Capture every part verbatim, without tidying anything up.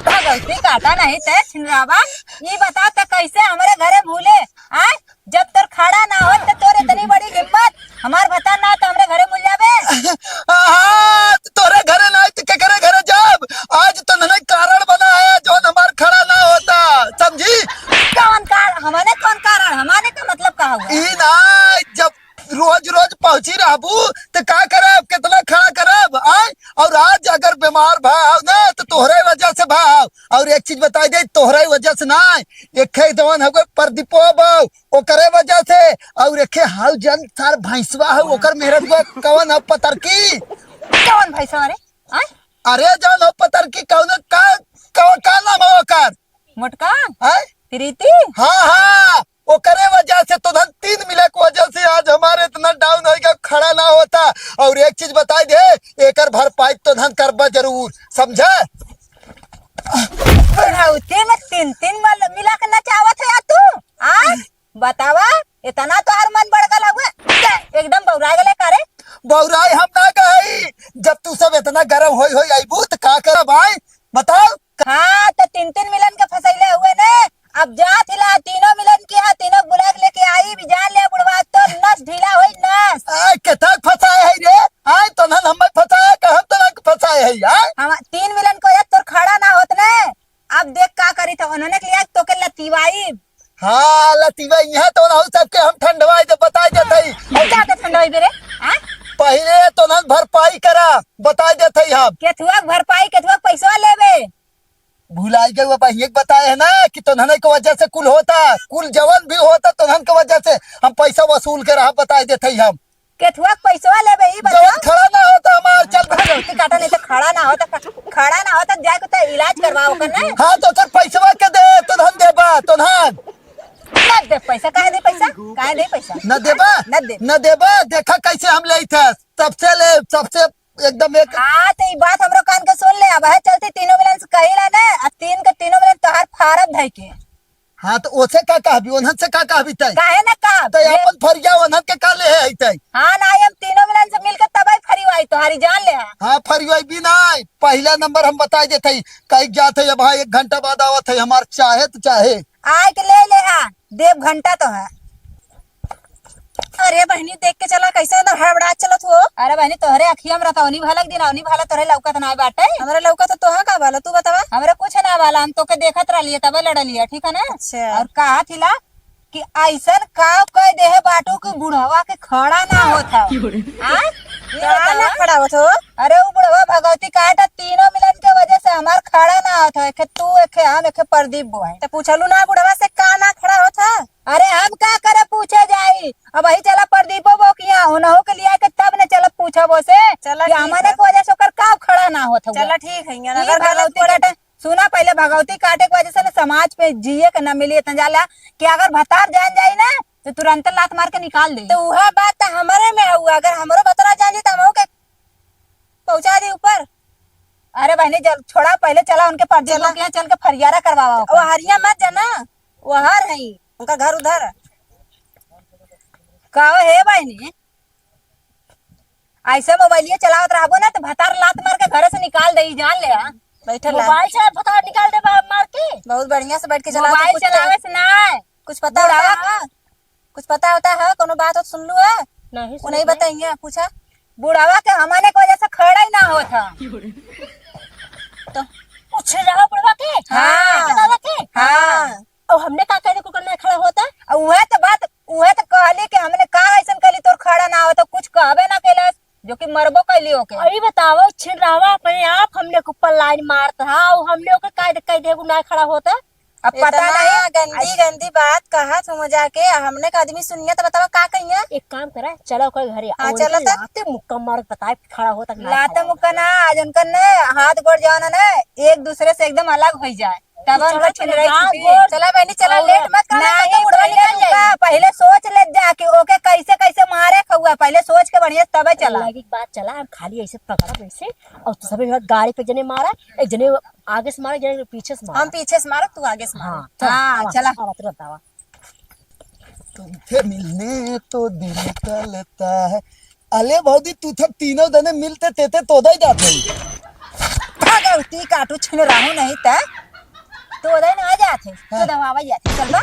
भगवती काटा नहीं ते छिनरावा, ई बता ते कैसे हमरे घरे भूले? आय, जब तोर खड़ा ना होत त तोर इतनी बड़ी हिम्मत, हमार भतार ना तो हमरे घरे भूल जाबे। आहा, तोरे घरे ना तो केकरे घरे जाब? आज तो नहीं कारण बना है जो हमार खड़ा ना होता, समझी? कौन कारण? हमारे कौन कारण? हमारे का मतलब का हुआ? ई ना, जब रोज रोज पहुंची रहबू, त का करब? कितना खड़ा करब? आय? और आज अगर बीमार भा हव ना, त तोहरे वजह से भा हव। और एक चीज बताई दे, तोहरे वजह से ना, एक है जवन हवे प्रदीपो बाऊ, ओकरे वजह से, और एक है हाउ जन सार भैंसवा हव, ओकर मेहरत गो कवन हव पतरकी? कवन भैंसवा रे? आय? अरे जवन हव पतरकी, कवन का, का, का नाम हव ओकर? मोटका? आय? प्रीति? हाँ, हाँ, ओकरे वजह से तो धन तीन मिले के वजह से आज हमारे इतना down हो गया, खड़ा ना होता। और एक चीज बताई दे, एकर भरपाई तो धन करबा जरूर, समझे? बुढ़ौती में तीन तीन मल-, मिला के नचावत है यार तू, आ? बतावा, इतना तोहार मन बढ़ गल हुए, ते एकदम बौरा गले का रे? बौराई हम ना गई, जब तू सब इतना गरम होई होई आईबू त का करब आय? बताओ। हाँ, तो तीन तीन मिलन के फसैले हुए ने। अब जा थिला तीनों मिलन के यहाँ, तीनों बुला के लेके आई, भी जान ले बुढ़वा, तो नस ढीला होई, नस। आय, केतक फंसाए है रे? आय, तोनहन हमें फंसाए, का हम तोनहन के फंसाए है, आय? हम तीन मिलन को एक तोर खड़ा ना होत ने। अब देख का करी, तो उन्होंने के लिया तो के लतीवाई। हाँ, लतीवाई, यहाँ तो ना हो सबके हम ठंडवाई दे, बताई देत हई। अब का के ठंडवाई बे रे? हाँ? पहिले तोनहन भरपाई करा, बताई देत हई हम। केथुआ के भरपाई, केथुआ के पैसवा लेबे। भुलाई गए, अब एक बताए है ना कि तोन्हन के वजह से कुल होता, कुल जवन भी होता तोन्हन के वजह से। हम पैसा वसूल के रहा, बताई देत हई हम। केथुआ के पैसवा लेबे, ई जवन बताओ। खड़ा ना होता हमार, चल। भगवती काटा नहीं तो खड़ा ना होता, ख-, खड़ा ना होता, जाए के तो इलाज करवाओ ओकर ना। हाँ, तो ओकर पैसवा के दे, तोन्हन देबा, तोन्हन। ना दे पैसा, काहे दे पैसा? काहे दे पैसा? न देबा? न दे। न देबा, देखा कैसे हम लेत है, सबसे ले, सबसे एकदम एक। हाँ, तो ई बात हमरो कान के सुन ले, अब है चलती तीनों मिलन से कही ला ना, आ तीन के तीनों मिलन तोहार फारब धई के। हाँ, तो ओसे का कहबी, ओनहन से का कहबी तै? काहे ना कहब? तै ये अपन फरिया ओनहन के का ले है तै? हाँ, ना, हम तीनों मिलन से मिलके तबै फरिवाई तोहारी जान ले। हाँ, फरिवाई भी ना, पहला नंबर हम बताई देत हई, कहीं जात है, अब हाँ, एक घंटा बाद आवत है, हमार चाहे तो चाहे। आए के ले ले, हाँ, देव घंटा तो है। अरे बहिनी, देख के चला, कैसे अंदर हड़बड़ा चलत हो। अरे बहिनी, तोहरे अखिया में रतौनी भलक दिनौनी भला तोहरे लौकत ना बाटे। हमरे लौकत तो तोहा का बाला, तू बतावा। हमरे कुछ ना बाला, हम तोके देखत रहलिए, तबे लड़लिए, ठीक है ना? अच्छा। और कहा थिला कि ऐसन का कह देहे बाटू कि बुढ़वा के खड़ा ना होत हौ। आय? ई का बतावा। ना खड़ा होत हो? अरे उ बुढ़वा भगवती काटा तीनों मिलन के वजह से हमार खड़ा ना होत हौ। एके तू, एके हम, एके प्रदीप बो है। तो पूछलू ना बुढ़वा से का ना खड़ा होत है? अरे हम का करे पूछे जाई? अब वही चला प्रदीपो बो किया, उनहु के लिया के तब न चलब पूछब ओसे चला कि ठीक हमने है। के वजह से ओकर का खड़ा ना होत हौ। चला ठीक है, ई अगर गलत भगवती पड़े काटा सुना, पहिले भगवती काटे के वजह से ना समाज पे जिए के ना मिली। इतना जाला कि अगर भतार जान जाई ना, तो तुरंत लात मार के निकाल दे। तो उहे बात तो हमरे में हुआ, अगर हमरो भतार जान जाई, तो हमहू के पहुंचा दी ऊपर। अरे बहनी, जल, छोड़ा, पहिले चला उनके परदेस चला। लोग के यहाँ चल के फरियारा करवावा वो ओकर। हरिया मत जाना, वो हर है, उनका घर उधर। का हे बहनी, ऐसे मोबाइलिया चलावत रहबो ना, तो भतार लात मार के घरे से निकाल देई, जान ले, हाँ। बैठल रह। मोबाइल से भतार निकाल दे बा-, मार के। बहुत बढ़िया से बैठ के चला, मोबाइल कुछ चलावे से ना। कुछ पता बुढ़ावा होता है? कुछ पता होता है? कोनो बात हो सुन लू है? नहीं वो नहीं सुनत है। बताइए, पूछा। बुढ़ावा के हमने के वजह से खड़ा ही ना होत है। तो पूछ रहा बुढ़वा के? हाँ। बतावा के? हाँ। और हमने का कह दे, कुकर नहीं खड़ा होता? और वह तो बात, वह तो कहली कि हमने का ऐसन कहली तोर खड़ा ना होता, कुछ कहबे ना कैलस, जो कि मरबो कैली ओके। अरे बताओ, छिन रहवा अपने आप हमने के ऊपर लाइन मारत हा, और हमने ओके कह दे, कह दे, एगो ना खड़ा होता। अब पता इतना नहीं। गंदी, गंदी बात कहा तुम जाके, हमने का आदमी सुनिया तो बतावा का कहिया? एक काम करा, चला ओकर घरे, हाँ, और चला ओके तो। लाते मुक्का मार के बताए, खड़ा होता कि ना लाते खड़ा होता। मुक्का ना, आज उनका ने हाथ गोड़ जाना ना, एक दूसरे से एकदम अलग हो जाए। तब चलो, उनका चलो, छिनराई हाँ, छूटी। गोड़। चला बहनी, चला, और लेट मत कर, नहीं, नहीं तो बुढ़वा पहले निकल रुका, जाई। पहले सोच ले जा कि ओके कैसे, कैसे मारे खउआ, पहले सोच के बढ़िया से तबे चला। लगी बात चला, हम खाली ऐसे पकड़ा वैसे, और तू सभी गाड़ी पे जने मारा, एक जने आगे से मारा, एक जने पीछे से मारा। हम पीछे से मारा, तू आगे से मारा। हाँ, चला, हाँ, आवा, चला। आवा, तुरंत आवा। तुमसे मिलने तो दिल करता है, अले भौजी, तू थब तीनों जने मिलते तेते तोदइ जात हऊ। भगवती काटू छिन रहू नहीं त तोदइ ना जात है, हाँ। तोदवावइ जात है, चल बा।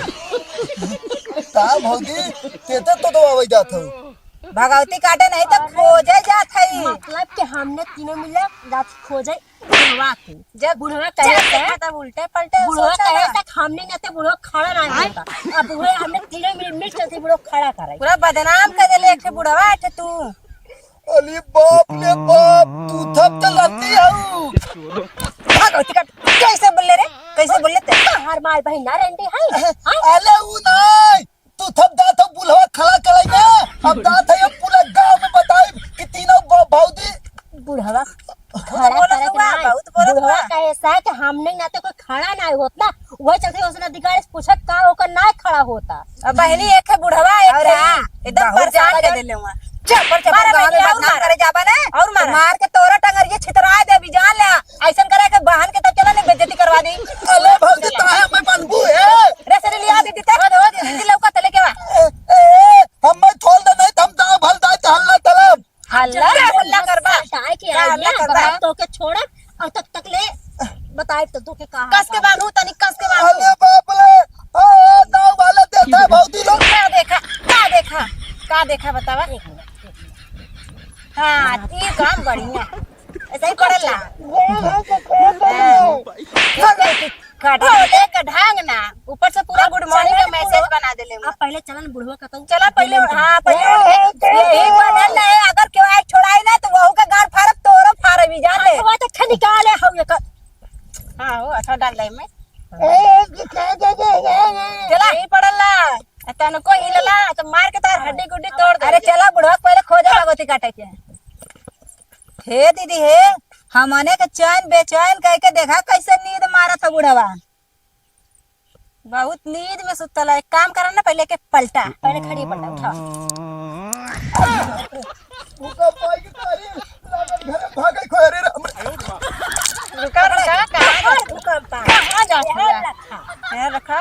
का भौजी, तेते तोदवावइ जात हऊ? भगवती काटे नहीं त खोजे जात है। मतलब कि हमने तीनों मिले जात खोजे बुढ़वा के। जब बुढ़वा कहे जब से देखा तब उल्टे पलटे बुढ़वा सोचा कहे ना। से हमने ना ते बुढ़वा खड़ा ना होता। अब बुढ़वा हमने तीनों मिल, मिल चलती बुढ़वा खड़ा करे। पूरा बदनाम कर देले एक ठे बुढ़वा, एक ठे तू। अली बाप रे बाप, तू थब त लती हऊ। भागो टिकट, कैसे बोल ले रे? कैसे बोल ले ते? तोहार माई बहिन ना रेंडी है? अले उ नहीं, तू थब जात हऊ बुढ़वा खड़ा करे ना। अब जात है पूरा गांव में बताई कि तीनों ब-, भौजी। बुढ़वा बहुत खड़ा बोलत करे के हुआ, ना। बहुत बोलत बुढ़वा हुआ। कहे सा कि हमने ना तो कोई खड़ा ना होत ना, वही चलते उसने अधिकारी से पूछत का ओकर ना खड़ा होता। अब बहनी एक है बुढ़वा, एक और है हाँ, एकदम बहुत परेशान ज्यादा कर देले हुआ। चप्पल चप्पल मारा गाँव में बेटी, और बदनाम मारा। करे जाबा ना, और मारा। मार के तोरा टंगरिया छितरा देबी, जान ले। ऐसन करे के बहन के तब चला नहीं बेइज्जती करवा दी। अले भौजी, ताहे मैं बनबू है। रे सरे लिया दीदी, ते हो दे, हो दे, दीदी लौका तले के बा। ए, ए, हम मैं छोड़ दे नहीं, हम जाओ भल जाए, हल्ला तलब। हल्ला, हल्ला करबा। हल्ला करबा। तो के छोड़ा और तक तक ले बताए तो, तो के कहा कस के बांधू, तनी कस के बांधू। अरे बाप रे, आ, गाँव वाला देखा, भौजी लोग। का देखा, का देखा, का देखा बतावा। एक मिनट, एक मिनट। हाँ, ई काम बढ़िया। ऐसा ही पड़ल ला। हाँ। काट। बोले का ढंग ना, ऊपर से पूरा अब good morning का चलन message बुढ़वा, बना देले हुआ। अब पहले चलन बुढ़वा का तो चला पहले, हाँ, पहले ए, ए, ए, यही ए, बनल है, अगर केहू आए छोड़ाई ना, तो वहू का गाड़ फाड़ब, तोरो फाड़ब, ई जान ले। हाँ, तो अच्छा निकाले हऊ ये कर। हाँ, हो, अच्छा डाल ले में। ए, दिखा दे, दे, दे, दे। चला। यही पड़ल ला, तनको हिलला, तो मार के तार हड्डी गुड्डी तोड़ दे। अरे चला, बुढ़वा पहले खोजा भगवती काटे के। हे दीदी हे, हमने के चैन बेचैन कह के देखा, कैसे नींद मारत है बुढ़वा। बहुत नींद में सुतल है। एक काम करा ना, पहले के पलटा, पहले खड़ी पलटा, उठा। उनका माई के तारी, लागल घरे भागे खोए रे राम। रुका, रुका, कहाँ जा, रुका, रुका। कहाँ जा, यहाँ रखा। यहाँ रखा।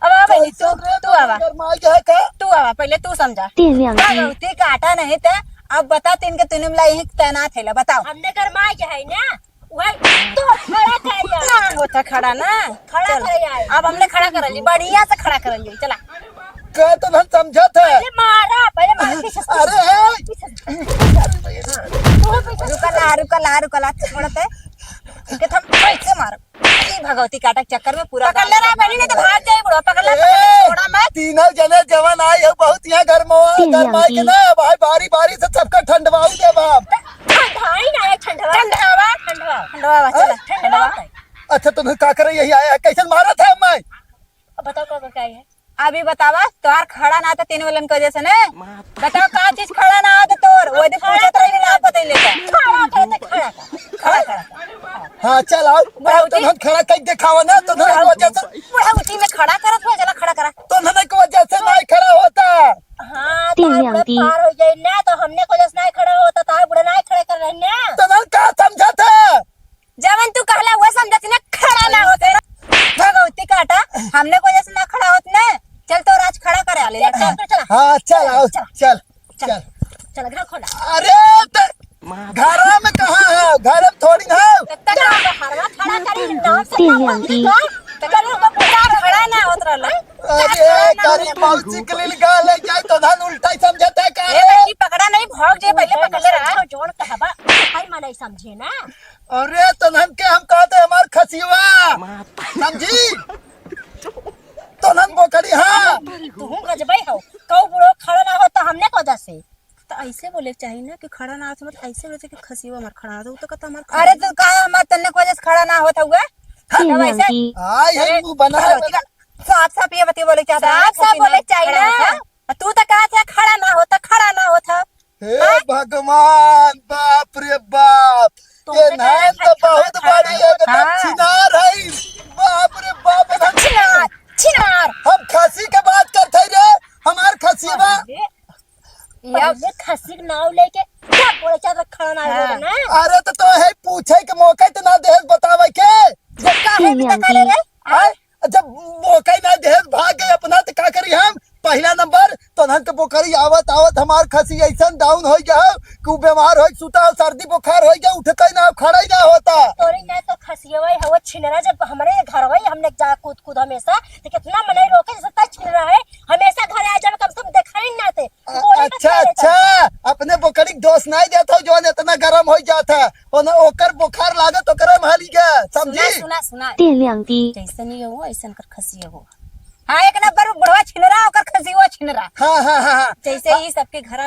अब आ बहिनी, तू, कैसे रे तू आवा। गरमाई है का? तू आवा, पहले तू समझा। तीन का गलती। गलती काटा नहीं ते, अब बता तीन के तूने मिला यहीं तैनात है ला, बताओ। हमने गरमाई है ना, वही तो खड़ा कर लिया। ना होता खड़ा ना। खड़ा चल, कर आए। अब हमने खड़ा कर ली, बढ़िया से खड़ा कर ली, चला। का तो हम समझत है। पहले मारा, पहले मार, पीछे से। अरे, हे। पीछे से। तू पीछे से। रुका ला, रुका ला, रुका ला, छोड़ते। इनके तो हम कैसे मारो? ई भगवती काटा के चक्कर में पूरा पकड़ ले रहा बहनी, नहीं तो भाग जाए बुढ़वा, पकड़ ले, ए, पकड़ ले, छोड़ा मत। तीनों जने जवन आई हो, बहुत यहाँ गरमावा, तीन गरमाई के जने। ना, भाई, बारी बारी से सबका ठंडवाऊ दे बाप। ठंडवाई ना है, ठंडवा। ठंडवा। ठंडवा। ठंडवा, हाँ? चला, ठंडवा। अच्छा, तुम का करे यही आया है? कैसे मारा था मैं? अब बताओ, का, का है? अभी बतावा, तोहार खड़ा ना था तीन वालन के वजह से ने। बताओ, का चीज खड़ा ना था तोर? वो दिन पूछत रही ना, पता ही लेता। खड़ा, खड़ा, खड़ा, खड़ा, खड़ा। हाँ, चल आओ। बुढ़ौती। तो हम खड़ा कई दिखावा ना, तो हम बुढ़ौती। वजह से। बुढ़ौती में खड़ा करत हो, चला खड़ा करा। तो हम के वजह से नहीं खड़ा होता। हाँ, तीन तार बुढ़ा आंटी। पार हो जाए ना, तो हमने को वजह से नहीं खड़ा होता, तार बुढ़ा नहीं खड़ा कर रहे ना। तो हम का समझा था? जवन तू कहला, वो समझत ना, खड़ा ना होते ना। भगवती काटा, हमने को वजह से ना खड़ा होत ना। चल, तो राज खड़ा करे आले, चल, चल, चल। हाँ, चल, आओ, चल। चल, चल। चल, चल। चल, घर खोला। अरे, ते घरा में कहाँ है? घर में थोड़ी ना है। इतना बड़ा हरवा खड़ा करी, नाम से तीन काम आंटी। बंदी कर। तो कल उनको पूरा खड़ा ना होत रहला। अरे, खड़ा ना करी होत रहला। मौसी के लिए गा ले जाए तो धन उल्टा ही समझता है का ए, रे? बहनी, पकड़ा नहीं, भाग जे, पहले पकड़ ले रहा। जोड़ कहबा, हर मनई समझे ना। अरे, तो धन के हम कहते हमार खसिवा। समझी? तो धन बोकड़ी, हाँ। तू गजबई हो। कऊ बुढ़ो खड़ा ना होता हमने को वजह से। तो ऐसे बोले के चाही ना कि खड़ा ना होत, मत ऐसे बोले कि खसियो हमार खड़ा ना होत, तो कहता हमार खड़ा अरे ना। तो का हमार तन्ने की वजह से खड़ा ना होत हुआ? हाँ, तीन तो वैसे आंटी। हाँ, यही अरे, मुंह बना है। साफ साफ ये बतिया बोले के चाहता है, साफ साफ खसी बोले ना के चाही खड़ा ना। होत है। आ तू तो कहा था खड़ा ना होता, खड़ा ना होता। हे हाँ? भगवान, बाप रे बाप। तुमसे ये कहा नाम था तो बहुत खड़ा बड़ी है, हाँ। छिनार है। बाप रे बाप, एकदम छिनार, छिनार। हम खसी के बात करते रे, हमार खसी बा। अरे, ये पहले खसी के नाव लेके क्या बोले चाहत रहा, खड़ा ना हाँ। बोले ना। अरे तो, तो है पूछे के मौका तो ना देहे बतावे के। जब का है तीन बिता आंटी। काले रे? आय, जब मौका ही ना देहे भाग गए अपना तो का करी हम? पहला नंबर तो धन के बोकरी आवत आवत हम और खसी ऐसन down होइ गया हो कि उ बीमार होइ, सुता हो, सर्दी बुखार होइ गया, उठता ही ना, खड़ा ही ना होता। तोरी ना तो खसियवा है, वो छिनरा जब हमरे घर होई, हमने जा कूद कूद हमेशा, तो कितना मनई रोके, जैसे तय छिनरा है, हमेशा घर आ जावे, कम से कम देखा ही ना ते। अ-, बोले अच्छा, बता देता। अच्छा, अपने बोकड़ी के दोष नहीं देत हो, जौन इतना गरम होइ जात है, ओन-, ओकर बुखार लागत, ओकरे में हाली गया, समझी? सुना, सुना, सुना। 电量低。 जैसन ही हो, ऐसन कर खसिया हो। हाँ, एक नंबर बुढ़वा छिनरा, ओकर खसियो छिनरा। हाँ, हाँ, हाँ, हाँ। जैसे ही सबके घर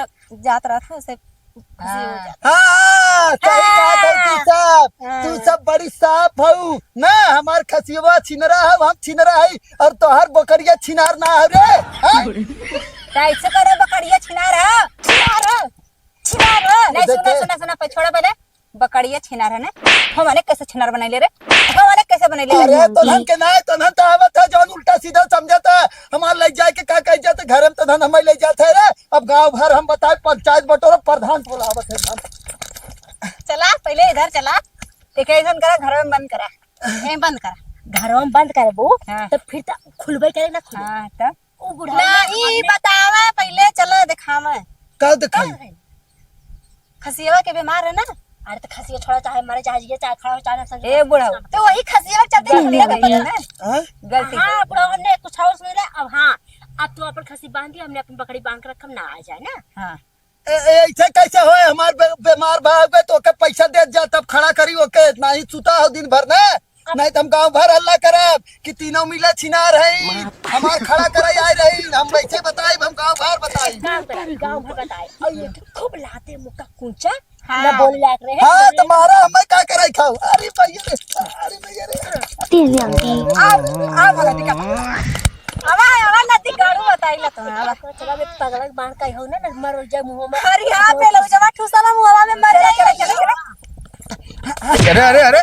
जात रहत हो, से खसी हो हाँ। जात। हाँ, हाँ, सही बात है, तू हाँ। सब, हाँ। तू सब बड़ी साफ हऊ। ना, हमार खसियवा छिनरा हऊ, हम छिनरा हई, और तोहर बकरिया छिनार ना हऊ रे। हाँ? कैसे करे बकरिया छिनार है? छिनार है, छिनार है। नहीं, सुना, देखे। सुना, सुना, पर छोड़ा पहले। बकरिया छिनार है ना? हमने कैसे छिनार बनैले रे? हमने कैसे बनैले रे? अरे, तोहन के ना, तोहन तो आवत है, जौन उल्टा सीधा समझत है। हमार ले जाए के का कह जाते, घर में तोहन हमें ले जाते है रे। अब गाँव भर हम बताए, पंचायत बटोरा, प्रधान बोलावत है हम। चला, पहले इधर चला। एक ऐसन करा, घर में बंद करा। यहीं बंद करा। घर में बंद करबू, हाँ। तो फिर तो खुलबे करे ना खुले। हाँ, तब? उ बुढ़ाऊ नहीं, बतावा, पहले चला देखावा। का देखाई? का है? खसियवा के बीमार है ना? अरे तो खसिया छोड़ा, चाहे मरे, चाहे जिए, चाहे खड़ा हो, चाहे ना समझे, ए बुढ़ाऊ, तो वही खसियवा के चलते गलती हमने हो गई। पता ना। हाँ? गलती हो हाँ, गई। बुढ़ाऊ, हमने कुछ और सुन ले। अब हाँ, अब तू अपन खसी बांध दिया, हमने अपन बकरी बांध के रखम ना आ जाए ना। हाँ। ए, ए, ऐसे कैसे होए? हमार बे-, बीमार भाई होए तो ओके पैसा देत जा, तब खड़ा करी ओके, ना ही सुता हो दिन भर ना। नहीं तो हम गाँव भर हल्ला करब कि तीनों मिला छिनार है, हमार खड़ा कराई आए रही, हम वैसे बताई, हम गाँव भर बताई। गाँव भर, गाँव भर बताई। और ये खूब लाते मुक्का कूचा, हाँ। ना बोले लायक रहे, हाँ, बोले तो मारा, हमें का कराई खाओ? अरे भैया रे, अरे भैया रे। 电量低。 आ, आ, वाला टिका। आवा, आवा, नदी गाड़ू बताई ला तुम्हें, आवा। चला बे, पगला के बांध का हो ना, ना मर जाए मुंह में। अरे हाँ, पे लो, जमा ठूसा ना मुंह में मर जाए, चला, चला। अरे, अरे, अरे।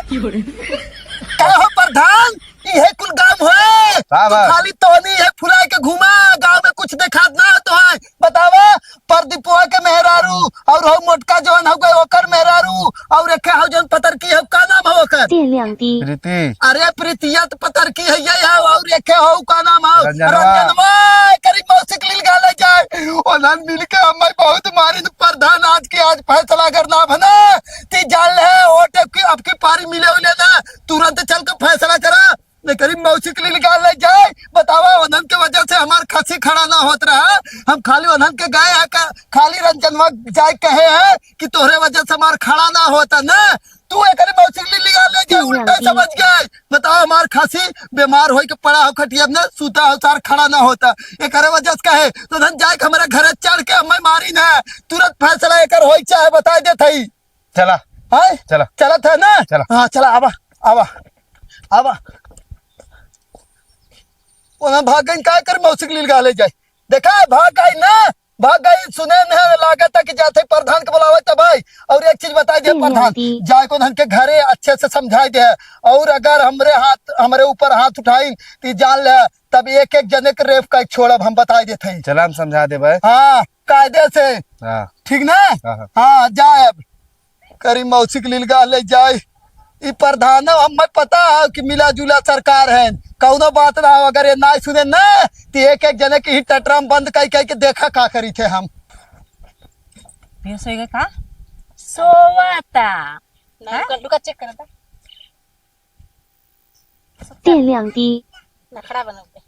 का हो प्रधान? इहे कुल गाँव है? का बा? तू खाली तोहनी है फुलाए के घूमा, गाँव में कुछ देखात ना तो है। बतावा, प्रदीपवा के मेहरारू और हऊ मोटका जवन हऊ गए ओकर मेहरारू और एके हऊ जवन पतरकी हऊ, का नाम हऊ ओकर? 电量低。 प्रीति। अरे प्रीतिया तो पतरकी है ये हऊ और एके हऊ का नाम हऊ? रंजनवा। रंजनवा, करी मौसी के लील गाले जाए। ओनन मिल के हमें बहुत मारिन प्रधान, आज के आज फैसला अगर ना बना, ती जान ले, वोट की, अब की पारी मिले उले ना, तुरंत चल के फैसला करा, नहीं करी मौसी के लिए निकाल ले जाए। बतावा, उन्हन के वजह से हमार खसी खड़ा ना होत रहा, हम खाली उन्हन के गए हैं का, खाली रंजनवा जाए कहे हैं कि तोहरे वजह से हमार खड़ा ना होता ना, तू एकरे मौसी के लिए निकाल ले जाए, उल्टा समझ गए। बतावा, हमार खसी बीमार होई के पड़ा हो खटिया में, सूता हो सार, खड़ा ना होता, एकरे वजह से कहे तो उन्हन जाए के हमारे घरे चढ़ के हमें मारी ना, तुरंत फैसला एकर होई चाहे बताई देत हई। चला। हैं? चला। चलत है ना? चला। हाँ, चला, आवा, आवा, आवा। ओना भाग गइन, का कर मौसी के लील गाले जाए? देखा, भाग गई ना, भाग गई, सुने न लागत है कि जाते प्रधान के बुलावे तब आई। और एक चीज बताई दे प्रधान, जाए को उन्हन के घरे अच्छे से समझाई दे, और अगर हमरे हाथ, हमरे ऊपर हाथ उठाइन, तो जान ले, तब एक एक जने के रेप कर छोड़ब, हम बताई देत हई। चला, हम समझा देबे। हाँ, कायदे से। हाँ। ठीक ना? हाँ, हाँ। हाँ, जाए अब। करी मौसी के लील गाले जाए। ई प्रधानो हमें पता है कि मिला जुला सरकार है, कौनो बात ना हो, अगर ये ना सुने ना, तो एक एक जने के ही टटरा में बंद कई कई के देखा का करी थे हम। बेहोश हो गए का? सोवता। नहीं, हाँ? कर, रुका, चेक करता। 电量低。 नखड़ा बनौते।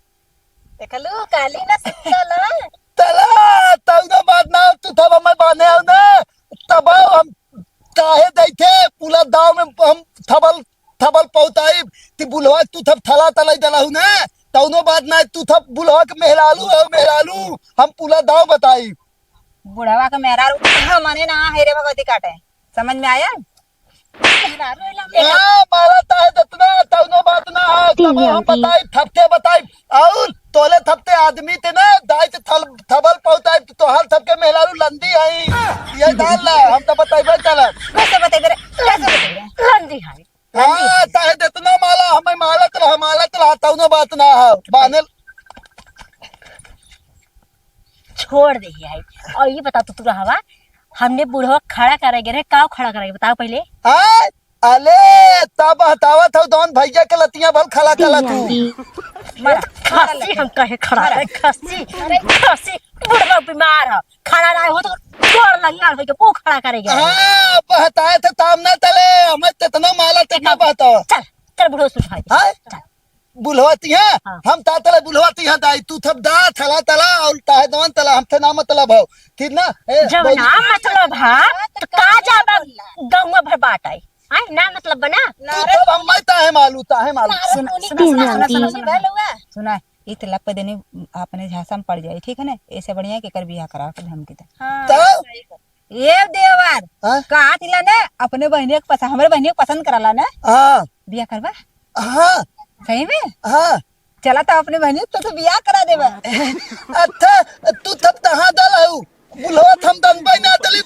देखलू, काली ना सुतल है। तला, तौनो बात ना, तू थब हमें बांधे हो ना, तब हम काहे दैथे, पूरा दाव में हम थबल, थबल पौताई, ती बुलवा तू थब थला तलाई दला हूँ ना, तौनो बात ना, तू थब बुलवा के मेहरालू है, मेहरालू, हम पूरा दाव बताई। बुढ़वा के मेहरारू, मने ना है रे भगवती काटे, समझ में आया? ना, मारा ताहे दतना, तौनो बात ना है। तब हम बताई, थपते बताई। और तोले थपते आदमी ते ना, दाई ते थल, थबल पौताई, तोहर सबके मेहरारू लंदी आई। ये डाल ला, हम तो बताई, चला। कैसे बताई रे? कैसे बताई रे? लंदी है। हाँ, ताहे दतना माला, हमें मालत रहा, मालत रहा, तौनो बात ना है। बाने छोड़ दे ही है। और ये बता तू, तू रहवा, हमने बुढ़वा खड़ा करे गए रहे, काव खड़ा करे, बताओ पहले। हाँ? अले, तब हटावत हौ, दौन भैया के लतिया भल खला कला तू। मरा, खसी हम कहे खड़ा रहे, खसी, खसी। बुढ़वा बीमार है, खड़ा ना हो तो तोड़ लंगा हो के वो खड़ा करेगा। हाँ, बहताए थे ताम ना तले, हमें तेतना माला तेतना बहता। चल, चल बुढ़वा सुझाई। हाँ? चल। बुलवा तिहा, हाँ। हम ता तले बुलवा तिहा दाई, तू थप दा थला तला और ताहे दवन तला, हम थे ना मतलब हो। ठीक ना? ए, जब बोली। ना मतलब है, तो का जाबा गौवा भर बाँट आई? आय, ना मतलब बना। तू थप हम मैं ताहे मालू, ताहे मालू। सुना, सुना, सुना, सुना, सुना, सुना। सुना, ई तलब पे देने अपने झांसा में पड़ जाई, ठीक है ना? ऐसे बढ़िया के कर बियाह करा के धमकी दे। हाँ, तो? सही कर। ए देवर, हाँ? कहा थिला ने, अपने बहिनी के पसंद, हमरे बहिनी के पसंद कराला ने? हाँ। बियाह करबा? हाँ। सही में? हाँ। चला तो अपने बहिनी तो, तो बियाह करा देबा। अच्छा, तू थप तहाँ दल हऊ, बुलवा थम दन बाई ना दली,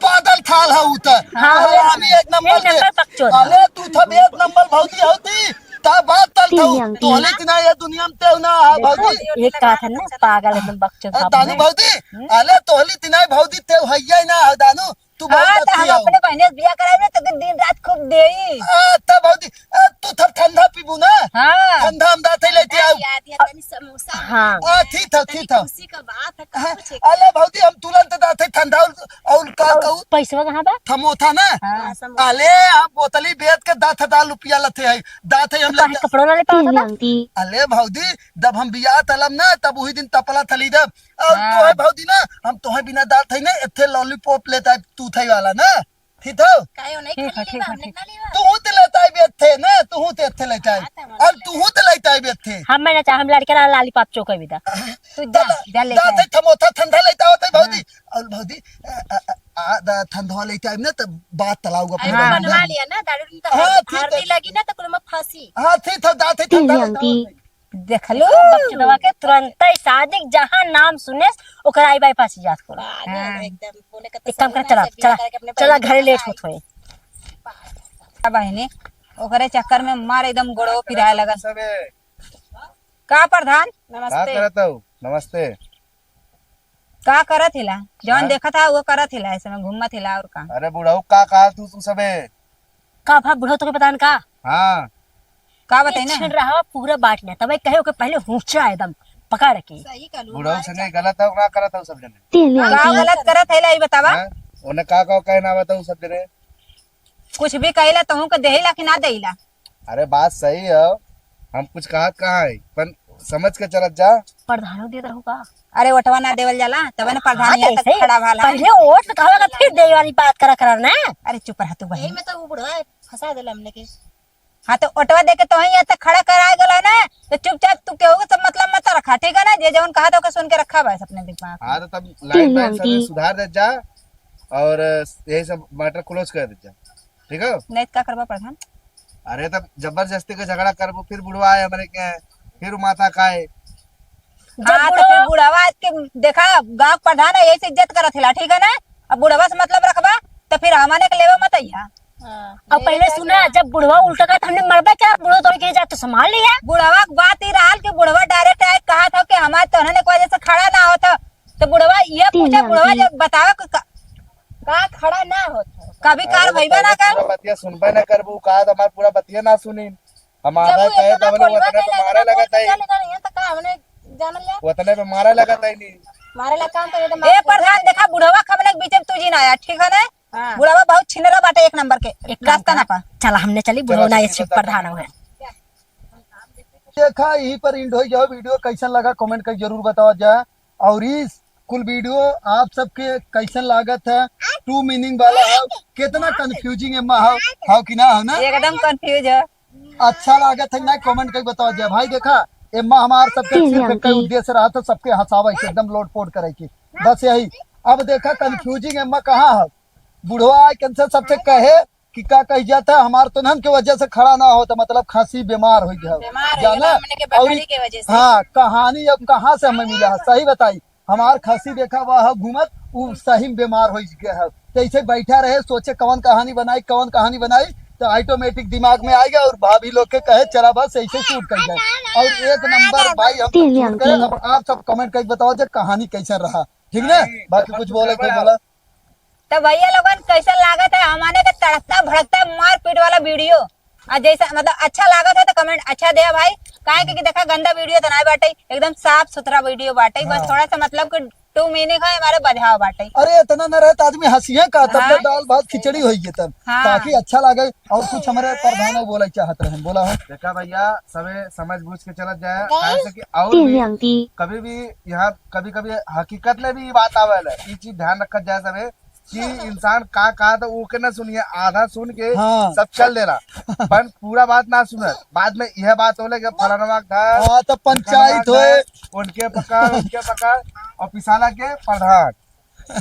पागल थाल हऊ त। हाँ, हरामी एक नंबर एक के। नंबर बकचोद। अरे तू थप एक नंबर भौजी होती, ता बात तल थऊ। तोहले तिना ये दुनिया में तेउ ना हा भौजी। एक कहा था ना, पागल एकदम बकचोद ए, दानू भौजी, हम्म? अले तोहली तिनाई भौजी तेउ हैया ही ना हो दानू। तू बहुत हाँ, तो अच्छी हम हो। अपने बहने से बियाह कराए में तो दिन रात खूब देई। आ, तब भौजी, आ, तू थप ठंडा पीबू ना? हाँ। ठंडा हम दाते लेते आओ। याद, याद, तनी समोसा हाँ। आ, ठीक था, तनी ठीक था। खुशी का बात है, हाँ, कुछ एक अले भौजी, हम तुरंत दाते ठंडा और, और का और कहू? पैसवा कहाँ बा? थमोथा ना? हाँ। हाँ, समोसा। अले, हम बोतली बेच के दस हजार रुपया लते है। दाते हम तो काहे लेते कपड़ो ना ले पावत बा? अले भौजी, जब हम बियाह तलब ना, तब वही दिन तपला थली देब। और हाँ। तोहे भौजी ना, हम तोहे बिना दात है ना, एथे lollipop लेता है, तू थे वाला ना, ठीक हो? काहे हो नहीं ठीक खा है, ली ठीक बा, है, हमने ठीक। ना ली बा। तू हूँ ते लेता है भी एथे ना, तू हूँ ते एथे लेता है। हाँ, तो हम और तू हूँ ते लेता है भी एथे। हम मैं ना चाह, हम लड़के ला lollipop चोको भी दा। तू जा, जा लेता है। थे थमोथा ठंडा लेता होता है भौजी। हाँ। और भौजी, आ, आ, आ, आ, दा ठंडा लेता है ना, तब बात तलाऊगा अरे, अपने हाँ। बनवा लिया ना, दारू दिन तो हाँ, हर-, ठीक है। हरदी लगी ना, तो कुल में फंसी। हाँ, ठीक था, दाते ठंडा लेता होता है। देख लो। बकचोदवा के तुरंते शादी, जहाँ नाम सुनेस, ओकर आई बाई पास जात को। पागल हाँ। एकदम, बोले के तो एक काम कर, सही चला, ना, से बियाह चला, करके अपने चला, बहन के घरे लेट पास होत होए। अब बहिनी, ओकरे चक्कर में मार एकदम गोड़ो पिराए लगल। सबे। का प्रधान? का नमस्ते। करत हऊ? नमस्ते। का करत हिला? जौन हाँ? देखत हा, वो करत हिला, ऐसे में घूमत हिला और का? अरे बुढ़ऊ, का कहा तू, तू सबे? का भा बुढ़ऊ, तोके पता न का? हाँ। का बताई ना? छेड़ रहा पूरा बांट लिया, तबे कहे ओके पहले हुचा एकदम पकड़ के। सही कहलू, बुढ़ऊ मार संगे जा। गलत हो, ना करत हो सब जने? का गलत करत है, लाई बतावा? हाँ? उन्हें का का कहे ना बताऊ सब जने? कुछ भी कहिला तोहू के देहिला कि ना देहिला? अरे बात सही है, हम कुछ कहत कहाँ है, पर समझ के चलत जा। प्रधानो देत रहू का? अरे ओटवा ना देवल जाला, तबे ना प्रधान हाँ, यहाँ तक ऐसे ही। खड़ा भाला। पहले ओट से कहवा का, फिर देवे वाली बात करा करा ना। अरे चुप रह तू बहिन। यही में तो वो बुढ़वा फंसा देला हमने के। हाँ तो ओटवा दे के तोहे यहाँ तक खड़ा करा गला ना, तो चुपचाप तू केहू के सब मतलब मत रखा, ठीक है ना? जे जौन कहा तो ओके सुन के रखा बस अपने दिमाग में। हाँ तो तब लाइन वाइन सब सुधार दे जा और यही सब matter close कर दे जा। ठीक है? नहीं तो का करबा प्रधान? अरे तब जबरदस्ती के झगड़ा करबो, फिर बुढ़वा आए हमरे के, फिर माथा खाए। जब हाँ, तो बुढ़वा फिर बुढ़वा आज के देखा, गाँव के प्रधान है, यही से इज्जत करत हिला, ठीक है ना? अब बुढ़वा से मतलब रखबा, तो फिर हमने के लेवे मत अइहा। हाँ, और पहले सुना, जब बुढ़वा उल्टा कहा, तो हमने मरबे क्या, बुढ़वा तोड़ के जा, तो संभाल लिया। बुढ़वा के बात ही रहल कि बुढ़वा direct आए कहा था कि हमारे तोहने के वजह से खड़ा ना होता, तो बुढ़वा ये पूछा, बुढ़वा जब बतावे कि का, का खड़ा ना होत है? कभी कार अरे, भइबा ना पहले कर। पूरा बतिया सुनबे ना करबू, का तो हमार पूरा बतिया ना सुनी। हम जब आधा वो कहे इतना तब बोलबा उतने पे कइला, मारे इतना लगत है। बोल के चल गए, यहाँ तक का हमने जानल जा? उतने पे मारे लगत है नहीं। मारे ला काम तो ये तो ए मार प्रधान, देखा बुढ़वा खमने के बीच में तू जी ना आया, ठीक है ना? हाँ। बुढ़वा बहुत छिनरा बाटे एक नंबर के। एक काम रास्ता ना कर, पा। चला हमने चली, चलो, बुढ़वा ना चलो, ये छिप बताओ। प्रधान है। देखा, यही पर end हो जाओ। Video कैसन लगा comment करके जरूर बतावा जाए। और इस कुल video आप सबके कैसन लागत है, two meaning वाला है, कितना confusing है, मा-, हो, हो कि ना, हो ना? एकदम confuse है। अच्छा लागत है ना, comment करके बतावा जाए। भाई देखा, एम्मा हमार सबके सिर्फ एक उद्देश्य रहा था, सबके हंसावे के, एकदम लोट पोट करे के, बस यही। अब देखा confusing एम्मा कहाँ है, बुढ़वा आए कैंसर सबसे कहे कि का कह जाता है, हमार तोहन के वजह से खड़ा ना होता, मतलब खांसी बीमार हो गया हो। बीमार हो जाना, गया, हमने के और बकरी के वजह से। हाँ, कहानी अब कहाँ से हमें मिला है, सही बताई। हमार खांसी देखा हुआ है घूमत, उ सही में बीमार हो गया है। तो ऐसे बैठा रहे, सोचे कौन कहानी बनाई, कौन कहानी बनाई, तो automatic दिमाग में आएगा और भाभी लोग के कहे, "चला बस ऐसे shoot कर जाए।" और एक नंबर भाई हम तीन लोग के, तीन। अब आप सब comment करके बताओ जे कहानी कैसा रहा, ठीक ना? नहीं, बाकी कुछ बोले, कोई बोला? तो भैया लोगन, कैसन लागत है हमने के तड़कता भड़कता मारपीट वाला video? आ जैसा मतलब अच्छा लागत है तो comment अच्छा दे भाई, काहे कि देखा गंदा video तो नहीं बाटे, एकदम साफ सुथरा video बाटे। बस हाँ। थोड़ा सा मतलब कि तू मीनी खाए हमारे बजाव बाटे। अरे इतना न रहे तो आदमी हंसिए का, तब हाँ। तो दाल भात खिचड़ी होइए तब, हाँ। ताकि अच्छा लगे। और कुछ हमारे प्रधान बोला चाहत रहे, बोला हो। देखा भैया, सबे समझ बूझ के चलत जाए, काहे से कि और भी कभी भी यहाँ, कभी कभी हकीकत में भी बात आवेला, ई चीज ध्यान रखत जाए सबे कि इंसान का कहा तो ओके ना सुनिए, आधा सुन के हाँ। सब चल देला, पर पूरा बात ना सुनत। बाद में यह बात होले कि फलाना का घर, हाँ, तो पंचायत फलाना होए। घर, उनके पकड़, उनके पकड़ और पिसाला के प्रधान।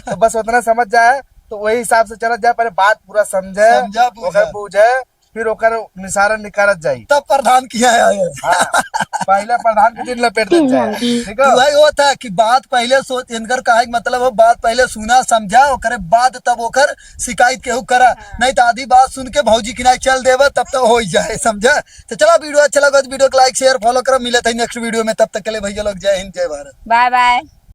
तो बस उतना समझ जाए, तो वही हिसाब से चलत जाए। पहले बात पूरा समझे, समझा, बूझा। ओकर बूझे, फिर ओकर निसारन निकारत जाई। तब प्रधान किया है। हाँ, पहले प्रधान के दिन लपेट देत जाए, ठीक है? तो भाई वो था कि बात पहले सोच, इनकर कहे के मतलब हो, बात पहले सुना समझा, ओकरे बाद तब ओकर शिकायत केहू करा, नहीं तो आधी बात सुन के भौजी किनारे चल देबा, तब तो हो ही जाए, समझा? तो चला, वीडियो अच्छा लगा तो वीडियो को like share follow करो, मिलत है next वीडियो में, तब तक के लिए भैया लोग जय हिंद, जय भारत। बाय बाय।